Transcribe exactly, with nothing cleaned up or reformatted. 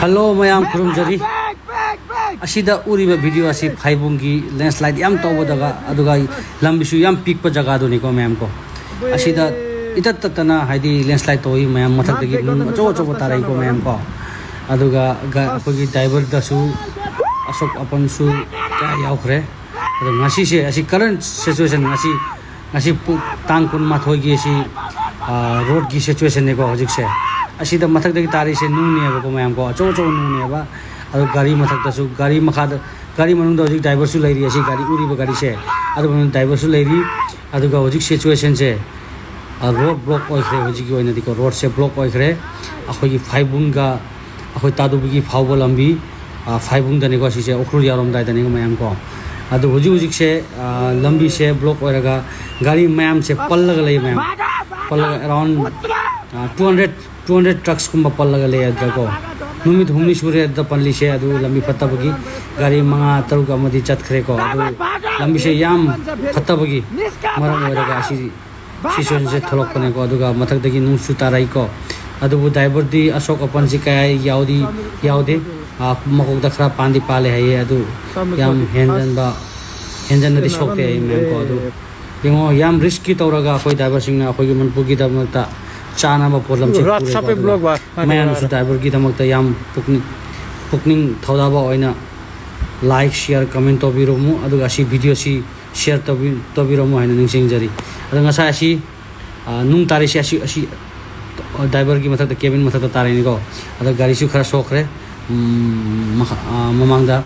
Hello ꯃꯌꯥꯝ, ꯈꯨꯔꯨꯝꯖꯔꯤ꯫ ꯑꯁꯤꯗ ꯎꯔꯤꯕ video ꯑꯁꯤ ꯐꯥꯏꯕꯨꯡꯒꯤ landslide ꯌꯥꯝ ꯇꯧꯕ ꯖꯒꯥ, ꯑꯗꯨꯒ ꯂꯝꯕꯤꯁꯨ ꯌꯥꯝ ꯄꯤꯛꯄ ꯖꯒꯥꯗꯨꯅꯤꯀꯣ ꯃꯌꯥꯝ ꯀꯣ꯫ ꯑꯁꯤꯗ ꯏꯇꯠ ꯇꯠꯇꯅ ꯍꯥꯏꯗꯤ landslide ꯇꯧꯏ ꯃꯌꯥꯝ, ꯃꯊꯛꯇꯒꯤ ꯅꯨꯡ ꯑꯆꯧ ꯑꯆꯧꯕ ꯇꯥꯔꯛꯏꯀꯣ ꯃꯌꯥꯝ ꯀꯣ꯫ ꯑꯗꯨꯒ ꯒ-, ꯑꯩꯈꯣꯏꯒꯤ driverꯗꯁꯨ ꯑꯁꯣꯛ ꯑꯄꯟꯁꯨ ꯀꯌꯥ ꯌꯥꯎꯈ꯭ꯔꯦ꯫ ꯑꯗꯣ ꯉꯁꯤꯁꯦ ꯑꯁꯤ current situation, ꯉꯁꯤ ꯉꯁꯤ ꯄꯨ-, ꯇꯥꯡ ꯀꯨꯟꯃꯥꯊꯣꯏꯒꯤ ꯑꯁꯤ, ꯑꯥ, roadꯀꯤ situationꯅꯦꯀꯣ ꯍꯧꯖꯤꯛꯁꯦ꯫ ꯑꯁꯤꯗ ꯃꯊꯛꯇꯒꯤ ꯇꯥꯔꯤꯁꯦ ꯅꯨꯡꯅꯦꯕꯀꯣ ꯃꯌꯥꯝ ꯀꯣ, ꯑꯆꯧ ꯑꯆꯧꯕ ꯅꯨꯡꯅꯦꯕ꯫ ꯑꯗꯣ ꯒꯥꯔꯤ ꯃꯊꯛꯇꯁꯨ, ꯒꯥꯔꯤ ꯃꯈꯥꯗ, ꯒꯥꯔꯤ ꯃꯅꯨꯡꯗ ꯍꯧꯖꯤꯛ driverꯁꯨ ꯂꯩꯔꯤ, ꯑꯁꯤ ꯒꯥꯔꯤ ꯎꯔꯤꯕ ꯒꯥꯔꯤꯁꯦ, ꯑꯗꯨ ꯃꯅꯨꯡꯗ driverꯁꯨ ꯂꯩꯔꯤ꯫ ꯑꯗꯨꯒ ꯍꯧꯖꯤꯛ situationꯁꯦ, ꯑꯥ, road block ꯑꯣꯏꯈ꯭ꯔꯦ꯫ ꯍꯧꯖꯤꯛꯀꯤ ꯑꯣꯏꯅꯗꯤꯀꯣ roadꯁꯦ block ꯑꯣꯏꯈ꯭ꯔꯦ꯫ ꯑꯩꯈꯣꯏꯒꯤ ꯐꯥꯏꯕꯨꯡꯒ ꯑꯩꯈꯣꯏ ꯇꯥꯗꯨꯕꯒꯤ ꯐꯥꯎꯕ ꯂꯝꯕꯤ, ꯑꯥ, ꯐꯥꯏꯕꯨꯡꯗꯅꯤꯀꯣ ꯁꯤꯁꯦ, ꯎꯈ꯭ꯔꯨꯜ ꯌꯧꯔꯝꯗꯥꯏꯗꯅꯤꯀꯣ ꯃꯌꯥꯝ ꯀꯣ꯫ ꯑꯗꯣ ꯍꯧꯖꯤꯛ ꯍꯧꯖꯤꯛꯁꯦ, ꯑꯥ, ꯂꯝꯕꯤꯁꯦ block ꯑꯣꯏꯔꯒ ꯒꯥꯔꯤ ꯃꯌꯥꯝꯁꯦ ꯄꯜꯂꯒ ꯂꯩ ꯃꯌꯥꯝ꯫ ꯄꯜꯂꯒ around, ꯑꯥ, two hundred, two hundred trucksꯀꯨꯝꯕ ꯄꯜꯂꯒ ꯂꯩ ꯑꯗꯨꯗꯀꯣ꯫ ꯅꯨꯃꯤꯠ ꯍꯨꯝꯅꯤ ꯁꯨꯔꯦ ꯑꯗꯨꯗ ꯄꯜꯂꯤꯁꯦ, ꯑꯗꯨ ꯂꯝꯕꯤ ꯐꯠꯇꯕꯒꯤ ꯒꯥꯔꯤ ꯃꯉꯥ ꯇꯔꯨꯛ ꯑꯃꯗꯤ ꯆꯠꯈ꯭ꯔꯦꯀꯣ꯫ ꯑꯗꯨ ꯂꯝꯕꯤꯁꯦ ꯌꯥꯝ ꯐꯠꯇꯕꯒꯤ ꯃꯔꯝ ꯑꯣꯏꯔꯒ ꯑꯁꯤ situationꯁꯦ ꯊꯣꯛꯂꯛꯄꯅꯦꯀꯣ꯫ ꯑꯗꯨꯒ ꯃꯊꯛꯇꯒꯤ ꯅꯨꯡꯁꯨ ꯇꯥꯔꯛꯏꯀꯣ꯫ ꯑꯗꯨꯕꯨ driverꯗꯤ ꯑꯁꯣꯛ ꯑꯄꯟꯁꯤ ꯀꯌꯥ ꯌꯥꯎꯗꯤ ꯌꯥꯎꯗꯦ꯫ ꯑꯥ, ꯃꯀꯣꯛꯇ ꯈꯔ ꯄꯥꯟꯗꯤ ꯄꯥꯜꯂꯦ ꯍꯥꯏꯌꯦ꯫ ꯑꯗꯨ ꯌꯥꯝ ꯍꯦꯟꯖꯟꯕ, ꯍꯦꯟꯖꯟꯅꯗꯤ ꯁꯣꯛꯇꯦ ꯍꯥꯏꯌꯦ ꯃꯌꯥꯝ ꯀꯣ꯫ ꯑꯗꯨ ꯌꯦꯡꯉꯣ, ꯌꯥꯝ risky ꯇꯧꯔꯒ ꯑꯩꯈꯣꯏ driverꯁꯤꯡꯅ ꯑꯩꯈꯣꯏꯒꯤ ꯃꯅꯤꯄꯨꯔꯒꯤꯗꯃꯛꯇ ꯆꯥꯅꯕ ꯄꯣꯠꯂꯝꯁꯦ ꯄꯨꯔꯦꯀꯣ꯫ ꯑꯗꯨꯒ ꯃꯌꯥꯝꯅꯁꯨ driverꯒꯤꯗꯃꯛꯇ ꯌꯥꯝ ꯄꯨꯛꯅꯤꯡ, ꯄꯨꯛꯅꯤꯡ ꯊꯧꯗꯥꯕ ꯑꯣꯏꯅ like, share, comment ꯇꯧꯕꯤꯔꯝꯃꯨ꯫ ꯑꯗꯨꯒ ꯑꯁꯤ videoꯁꯤ share ꯇꯧꯕꯤ-, ꯇꯧꯕꯤꯔꯝꯃꯨ ꯍꯥꯏꯅ ꯅꯤꯡꯁꯤꯡꯖꯔꯤ꯫ ꯑꯗꯣ ꯉꯁꯥꯏ ꯑꯁꯤ, ꯑ, ꯅꯨꯡ ꯇꯥꯔꯤꯁꯦ ꯑꯁꯤ, ꯑꯁꯤ, ꯑ, driverꯒꯤ ꯃꯊꯛꯇ, cabin ꯃꯊꯛꯇ ꯇꯥꯔꯤꯅꯤꯀꯣ꯫ ꯑꯗꯣ ꯒꯥꯔꯤꯁꯨ ꯈꯔ ꯁꯣꯛꯈ꯭ꯔꯦ꯫ ꯎꯝ, ꯃꯈꯥ-, ꯑ, ꯃꯃꯥꯡꯗ